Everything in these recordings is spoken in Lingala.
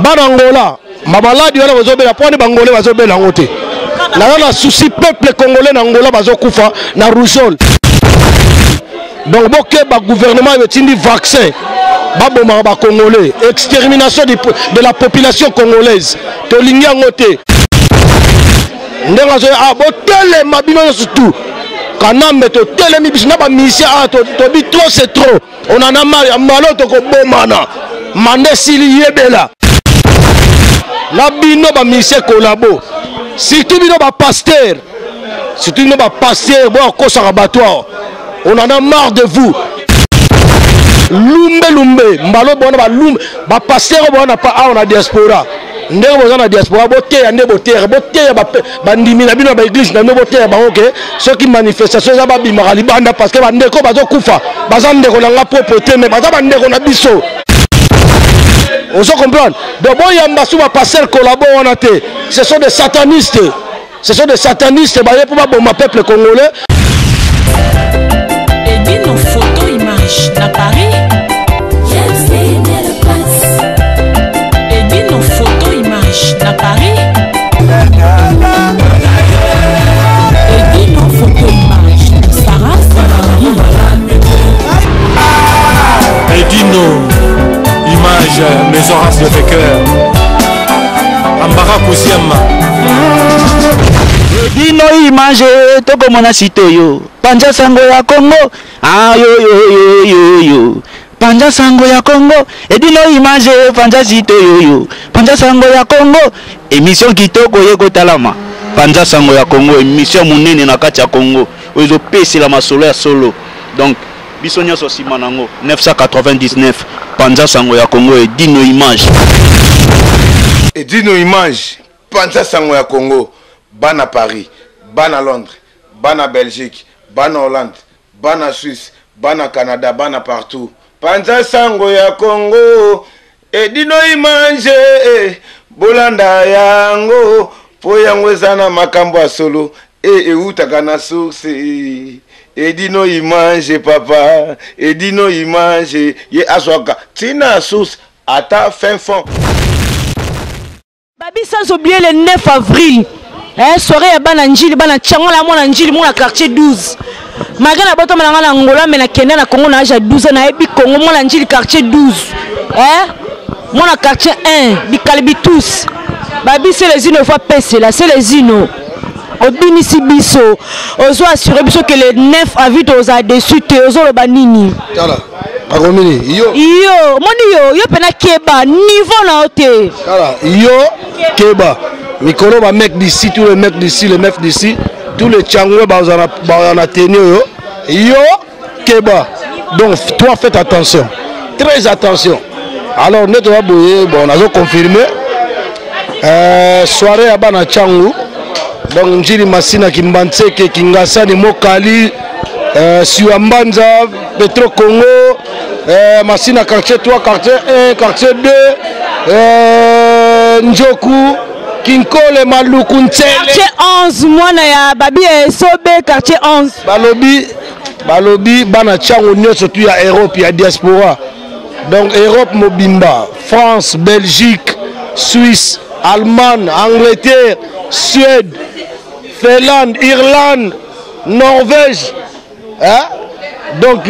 Bana Angola, mamaladi wana bazobela mpo wani bangole bazobela yango te. Naza na souci peuple congolais na Angola bazokufa na rougeole. Donc bokeba, gouvernement etindi vaccin babomaka bacongolais, extermination de la population congolaise, tolingi yango te. Ndenge azoya ah, botelema bino nyonso tu Kanambe, totelemi biso na bamusicien ah, tobi trop c'est trop, on en a marre ya malo, tokobomana manda esili yebela na bino bamusicien collabo, surtout bino bapasteur, surtout bino bapasteur boyakosaka bato awa, on en a marre de vous. Lumbe lumbe mbalo bona balumbe bapasteur oyo bona pa awa na diaspora, ndenge boza na diaspora, boteya nde boteya, boteya bandimi na bino ya baeglise na bino, boteya bango ke soki manifestation eza babimaka libanda, parce que bandeko bazokufa baza ndeko na nga propre te, mais baza bandeko na biso, ozo comprendre? Donc boyamba su bapasteur collabo wana te, ce sont des satanistes, ce sont des satanistes, baye mpo baboma peuple congolais. Edino photo image na Paris. Edino photo image na Paris. Edino photo image Sarah Sarangi. Edino image maison race de cœur. Ambara Kousiama. Edino image tokomona site oyo panza sango ya Congo ayoyoyoyoyo, panza sango ya Congo, Edino image, panza site oyoyo, panza sango ya Congo, émission kitoko ye kotalama, panza sango ya Congo, émission monene na kati ya Congo oyo ezopesela masolo ya solo. Donc biso nyonso nsima nango 999 panza sango ya Congo, Edino image. Edino image, panza sango ya Congo, bana Paris, bana Londres, bana Belgique, bana Hollande, bana Suisse, bana Canada, bana partout, panza sango ya Congo, Edino image, bolanda yango po yango eza na makambo ya solo e eutaka na source. Edino image papa, Edino image ye azwaka ntina source ata fin fond. Babi, sans oublier le 9 avril, hein, soirée ya bana Njili, bana Tchangola, mwana Njili, mwana quartier 12. Malgré na botama na nga na Angola, mais na kenda na Congo na âge ya 12 ans, nayebi Congo, mwana Njili quartier 12. Hein? Mwana quartier 1, bikalibi tous. Babi, c'est les ino faut pesela, c'est les ino. Obinisi biso, ozo assurer biso que le 9 avril tozala déçu te, ozoloba nini? Tala, bakomini yo. Yo, moni yo, yo pena keba, niveau na yo te. Tala, yo keba. Mikolo ba mec d'ici, tous les mecs d'ici, les meufs d'ici, tous les tchangwe bazana bazana tenu yo. Yo keba. Donc toi faites attention. Très attention. Alors neto ba boye, bon nazo confirmer soirée ya bana Tchangu. Donc Njili Masina Kimbanseke Kingasani Mokali Siwambanza Petro Congo Masina quartier 3 quartier 1 quartier 2 Njoku Kinkole Maluku Ntsele quartier 11 mwana ya Babi ya Esobe quartier 11. Balobi, balobi bana Tchangu nyonso tu ya Europe ya diaspora. Donc Europe mobimba, France, Belgique, Suisse, Allemagne, Angleterre, Suède, Finlande, Irlande, Norvège, hein? Donc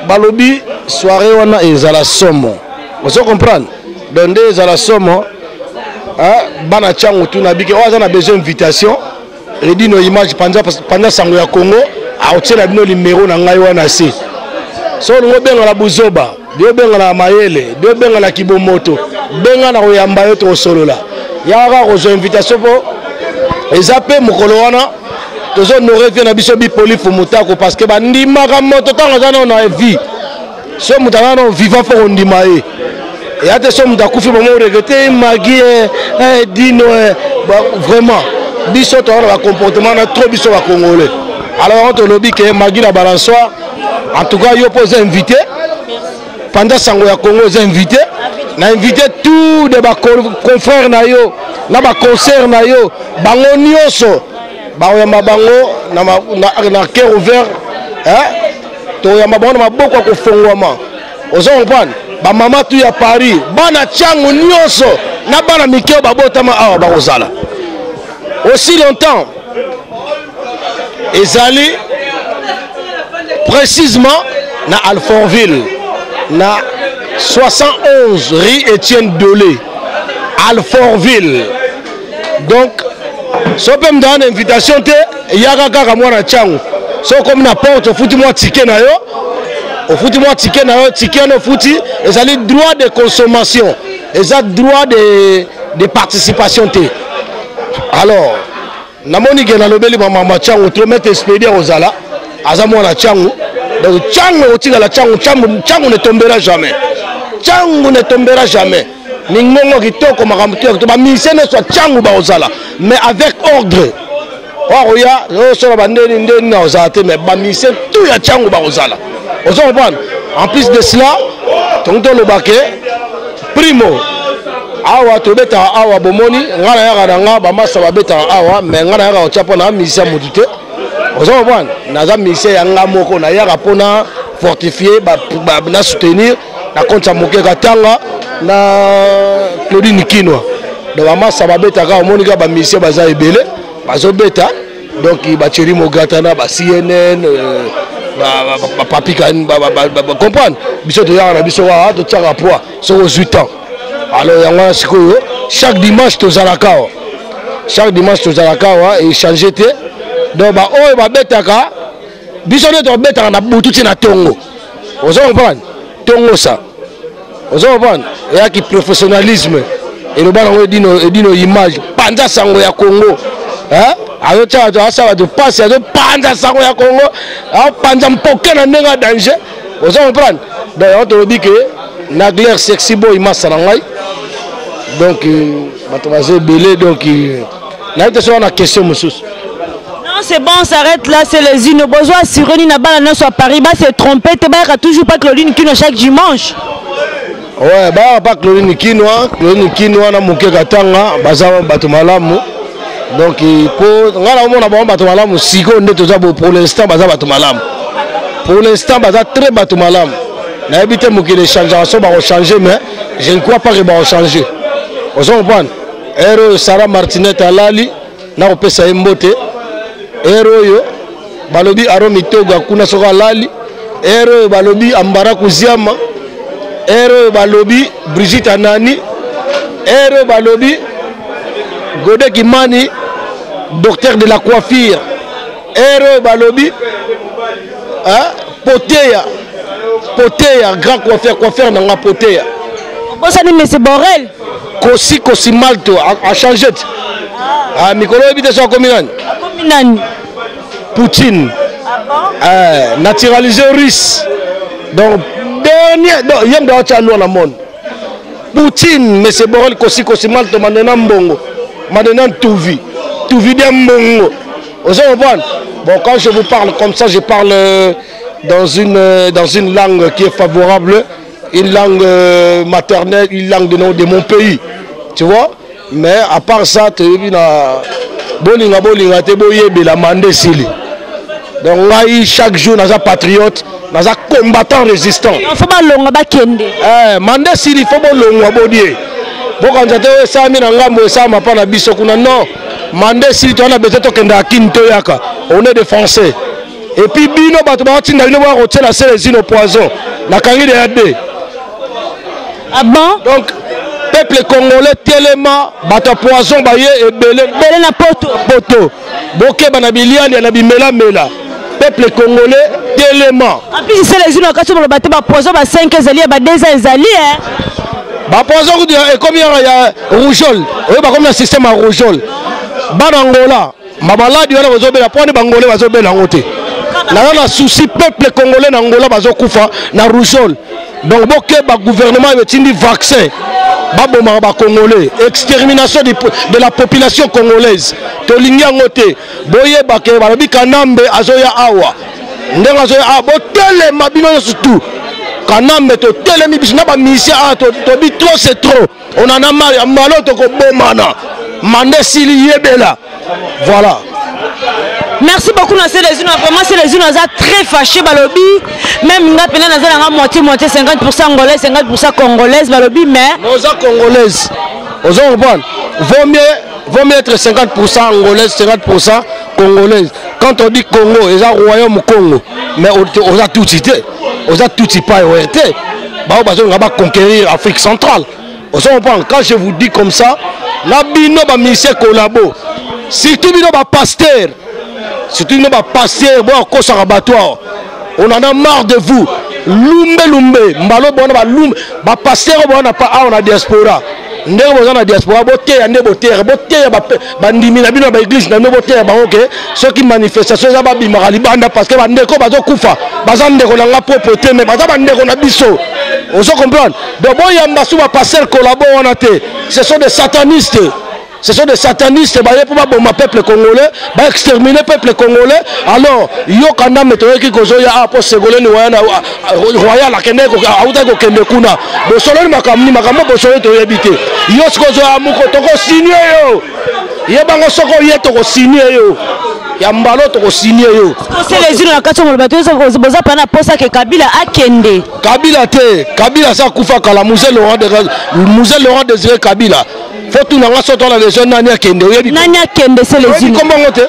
balobi soirée wana ezala somo. Ozo comprendre? Donc nde ezala somo, hein? Bana Tchangu tu na bike oyo aza na besoin invitation, Edino image panza panza sango ya Congo, aotiela bino numéro na ngai wana se. So olingo benga na buzoba, bio benga na mayele, bio benga na kibomoto, benga na koyamba yo tosolola. Yaka kaka kozwa invitation po eza pe mokolo wana tozo honorer vie na biso bipoli Fumutako, parce que bandimaka moto ntango aza nano na vie. So moto aza nano vivant fo kondima ye. Eya te so moto akufi bango regrete Magi, Dino, ba, vraiment biso toza na ba comportement na trop biso ba congolais. Alors yango tolobi ke Magi na balançoire, en tout cas yo mpo oza invité pendant sango ya Congo, oza invité na invité tout de ba confrères na yo na ba concert na yo, bango nyonso bakoyamba bango na cœur ouvert, hein? Toyamba bango na maboko ya kofongwama, ozo comprendre? Bamama tu ya Paris, bana Tshangu nyonso na bana mike oyo babotama awa bakozala. Aussi longtemps ezali précisément na Alfortville, na 71 rue Etienne Dolé, Alfortville. Donc so mpe moto aza na invitation te, yaka kaka mwana Tshangu. So okomi na porte, ofuti mwa ticket na yo, ofuti mwa ticket na yo. Ticket wana ofuti ezali droit de consommation, eza droit de participation te. Alors namoni ke nalobeli bamama Tshangu trop. Maître Expédie akozala, aza mwana Tshangu. Donc Tshangu ekotikala Tshangu, Tshangu ne tombera jamais, Tshangu ne tombera jamais. Mingongo kitoko, makambo to kitoko, bamusicien nyonso ya Tshangu bakozala, mais avec ordre. Oyo akoya osola bandeni ndeni na kozala te, mais bamusicien tout ya Tshangu bakozala. Ozo comprendre? En plus de cela, tongi toloba ke primo awa tobetaka awa, bomoni ngai nayaka na nga, bamasa babetaka awa, mais ngai nayaka kotya mpo na musicien motu te. Ozo comprendre? Naza musicien ya nga moko, nayaka mpona fortifier, na soutenir na compte ya moke Katanga na Claudine Kinwa. Donc bamasa babetaka, omoni kaka bamusicien baza ebele bazobeta. Donc bacheri Mogatana, ba CNN, bapapi, comprendre biso toyaka na biso kaka totiaka poids soki ozwi temps. Alors yango wana sikoyo chaque dimanche tozalaka awa, chaque dimanche tozalaka awa, échange te. Donc baoyo babetaka, biso nde tobetaka na butu ti na tongo. Ozo comprendre? Tongo sa ozo comprendre, eyaki professionnalisme eloba nango Edino, Edino Image, panza sango ya Congo. Azotia bato, asala bato pasi, azopanza sango ya Congo, apanza mpoke na ndenge ya danger. Ozo comprendre? Donc yango tolobi ke Nagler Sexy Boy, masa na ngai. Donc bato baza ebele. Donc nayebi te soki wana question mosusu. Non, c'est bon, on s'arrête là, c'est les unes. Besoin assuré ni na bala nyonso à Paris, ba se tromper, te bayaka toujours pas Claudine Kino chaque dimanche. Ouais, bayaka pa Claudine Kinwa, Claudine Kinwa na moke Katanga, baza bato malamu. Donc po ngai naomona bango bato malamu sikoyo nde toza bo, pour l'instant baza bato malamu. Pour l'instant baza très bato malamu. Nayebi te mokili echangeaka so bakochange, mais je ne crois pas que bakochange. Ozo comprendre? Ere oyo Sarah Martinet alali, nakopesa ye mbote. Ere oyo balobi Aro Mitoga kuna soki alali, ere oyo balobi Ambara Kuziama, ere oyo balobi Brigitte Anani, ere oyo balobi Gode Kimani, docteur de la coiffure, ere oyo balobi Poteya, Poteya grand coiffeur, coiffeur nanga Poteya. Obosani Monsieur Borel. Kosi Kosi Malto a changé. Ah, mikolo oyebi te so akomi nani? Akomi nani? Poutine. Ah bon? Naturalisé russe. Donc dernier, donc yem da atia loi na monde. Poutine, Monsieur Borel Kosi Kosi Malto mandena mbongo. Mandena Tuvi. Tuvi bien mbongo. Vous comprenez? Bon, quand je vous parle comme ça, je parle dans une langue qui est favorable, une langue maternelle, une langue de mon pays. Tu vois? Mais à part ça, tu es na bolinga bolinga te boyebela mande sili. Donc ngai chaque jour naza patriote, naza combattant résistant. Il faut balonga bakende. Eh, mande sili, faut bolongwa bodie. Bokanza te esalami na ngambo, esalama pa na biso kuna, non. Mande sili, toza na besoin tokende akini toyaka. On est des Français. Et puis bino bato baotinda bino boya kotiela Celezino poison. Nakangi deya de. Ah bon? Donc peuple congolais telema, bato ya poison baye ebele. Ebele na poto. Poto. Bokeba na bilialia na bimelamela. Peuple congolais telema. En plus Celezino kasi boloba te ba poison ba 5 ezali ba 2 ans ezali hein. Ba poison kutu ekomi ya rougeole. Oyo bakomi na système ya rougeole. Bana Angola, mabaladi wana bazobela mpo wana bangolais bazobela yango te. Naza na souci peuple congolais na Angola bazokufa na rougeole. Donc bokeba, gouvernement etindi vaccin babomaka ba congolais, extermination de la population congolaise. Tolingi yango te. Boyeba ke balobi Kanambe azoya awa, ndenge azoya awa botelema bino nyonso tout. Kanambe totelemi biso na bamusicien awa, tobi trop c'est trop, on en a marre ya malo, tokobomana. Mande sili, yebela. Voilà. Merci beaucoup na Celezino, vraiment Celezino aza très fâché balobi même nga pena naza nanga moitié moitié 50% angolaise 50% congolaise balobi mais oza congolaise ozo comprendre vaut mieux vaut mieux être 50% angolaise 50% congolaise. Quand on dit Congo, eza royaume Congo, mais oza tutsi te, oza tutsi pa te. Bao bazonga ba conquérir Afrique centrale. Ozo comprendre? Quand je vous dis comme ça, na bino ba musicien collabo, surtout bino ba pasteur, surtout bino ba pasteur, bo akosaka bato awa. On en a marre de vous. Lumbe lumbe, mbalo bona ba lumbe, ba pasteur bona pa awa na diaspora. Ndenge boza na diaspora, boteya nde boteya, boteya ba bandimi na bino na ba église na bino, boteya bango ke soki manifestation eza babimaka libanda parce que bandeko bazokufa, baza ndeko na nga propre te, mais baza bandeko na biso. Ozo comprendre? Donc boyamba su ba pasteur collabo wana te, ce sont des satanistes. Ce sont des satanistes, baye po baboma peuple congolais, ba exterminer peuple congolais. Alors yoka ndambe toyeki kozoya awa po Ségolène Royal, Royal akende awutaki kokende kuna. Bosololi makambo ni makambo bosololi toyebi te. Yo sikoyo ozoya moko tokosigne yo. Yebango soko ye tokosigne yo. Ya mbalo tokosigne yo. Celezino na kati ya moloba te boza pa na posa ke Kabila akende. Kabila te, Kabila aza kufa kala. Mzee Laurent de, Mzee Laurent Désiré Kabila. Faut tout nanga soto na besoin nani akende oyebi. Nani akende Celezino? Oyebi kombo ngo te?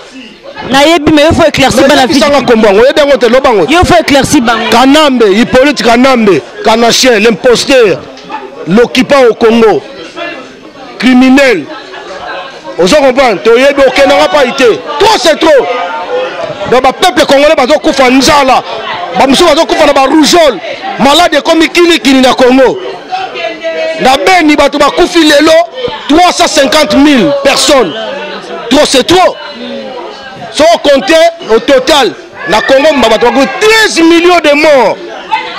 Nayebi mais il faut éclaircir bana vie. Sanga kombo ngo oyebi yango te loba ngo. Il faut éclaircir bango. Kanambe, Hippolyte Kanambe, Kanachien, l'imposteur, l'occupant au Congo, criminel. Ozo comprendre? Toyebi okendanga pa ite. Trop c'est trop. Donc ba peuple congolais bazo kufa nzala. Ba mususu bazo kufa na ba rougeole. Malade ekomi kini kini na Congo. Na Beni bato bakufi lelo 350 000 personnes. Trop c'est trop. So compter au total na Congo bato bakufi 13 millions de morts.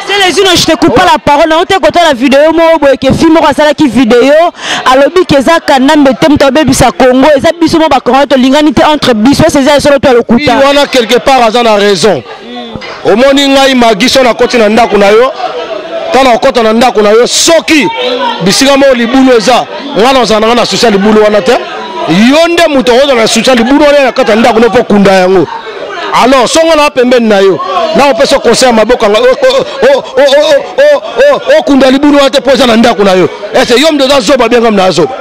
Celezino, je te coupe pas la parole. Na ote kota la vidéo moko boye ke fille moko asalaki vidéo alobi ke eza Kanambe te moto abebisa Congo, eza biso mo ba Congolais tolingani te entre biso, ese eza solo to ya lokuta. Oui, wana quelque part aza na raison. Omoni ngai Magui so nakoti na ndako na yo, tala okota na ndako na yo soki bisika moko libulu eza, ngai nazala na ngai na souci ya libulu wana te. Yo nde moto okozala na souci ya libulu wana na kati ya ndako no mpo kunda yango. Alors songo na pembeni na yo, na opesa conseil ya maboko nga, okunda libulu wana te mpo eza na ndako na yo. Ese yo moto oza zoba bien comme na zoba.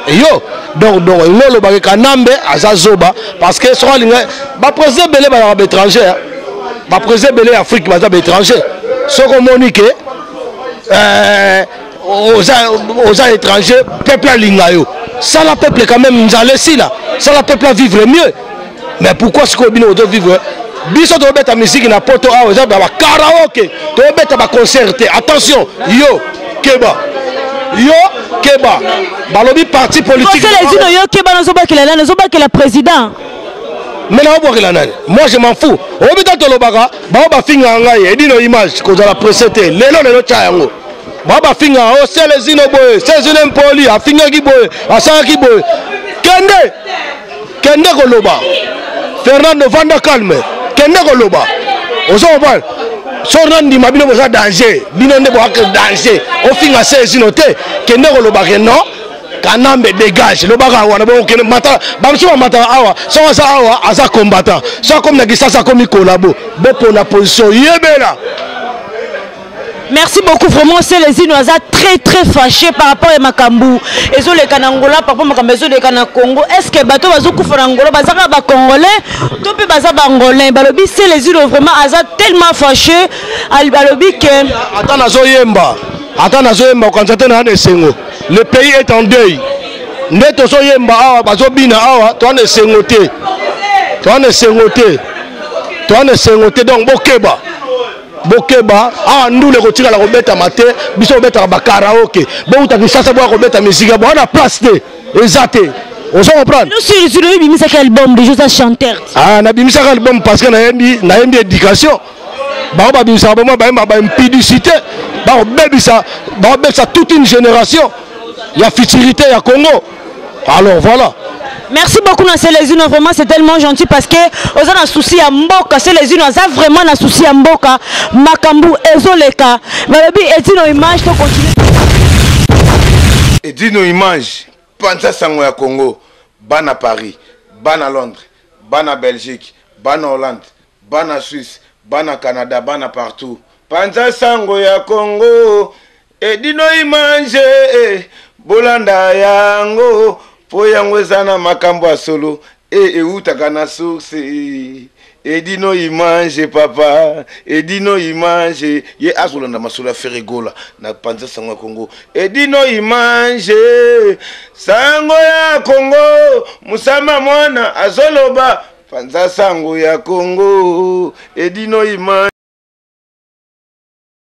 Yo donc donc ngo olobaki Kanambe aza zoba parce que soki alinga ba président ebele bazalaka ba étranger, hein. Ba président ebele ya Afrique baza ba étranger. Soki omoni ke oza étranger, peuple alinga yo. Sala peuple quand même nzala esila, sala peuple à vivre mieux. Mais pourquoi sikoyo bino ozo vivre? Biso tobeta musique na poto awa eza ba karaoke, tobeta ba concert te. Attention, yo keba. Yo keba. Balobi parti politique. Celezino, yo keba nazobakela nani? Nazobakela président. Mais na obwakela nani? Moi je m'en fous. Oyebi ta tolobaka, bao bafinga ngai, edino image kozala pressé te. Lelo lelo tya yango. Bao bafinga, oh Celezino boye, Celezino impoli, afingaki boye, asalaki boye. Kende. Kende koloba. Fernando vanda calme. Kende koloba. Ozo comprendre? Sor na ndima bino boza danger. Bino nde boza danger. Ofinga Celezino te. Kende koloba ke non. Kanambe dégage. Lobaka wana bongo kende mata. Ba misusu ba mata awa. Soki aza awa aza combattant. Soki akomi na Kinshasa akomi collabo. Bopona position yebela. Merci beaucoup vraiment Celezino aza très très fâché par rapport à makambu ezoleka na Angola, par rapport à makambu ezoleka na Congo. Est-ce que bato bazokufa na Angola bazaka ba congolais to pe baza ba angolais? Balobi Celezino vraiment aza tellement fâché, balobi que ata nazoyemba, ata nazoyemba okanisa te na esengo. Le pays est en deuil. Nde tozoyemba awa bazobina awa toa na esengo te. Toa na esengo te. Toa na esengo te donc bokeba. Bokeba awa ndule kotikala kobetama te, biso kobetaka ba karaoke. Bouta Kinshasa boya kobeta musique, boya na place te, eza te. Ozo comprendre? Nous sur sur le bimisaka album de Joseph chanteur. Ah na bimisaka album parce que nayembi éducation. Bango ba bimisaka bango ba yemba ba impudicité, ba bebisa, ba bebisa toute une génération ya futurité ya Congo. Alors voilà. Merci beaucoup na Celezino, vraiment c'est tellement gentil parce que oza na souci ya mboka. Celezino aza vraiment na souci ya mboka. Makambu ezoleka. Balobi Edino image to continue. Edino image, panza sango ya Congo, bana Paris, bana Londres, Bana Belgique, bana Hollande, bana Suisse, bana Canada, bana partout. Panza sango ya Congo, edino image, eh, bolanda yango po yango eza na makambo ya solo e eutaka na source. Edino image papa, edino image ye azolanda masolo ya Ferre Gola na panza sango ya Congo. Edino image sango ya Congo, musama mwana azoloba panza sango ya Congo, edino image.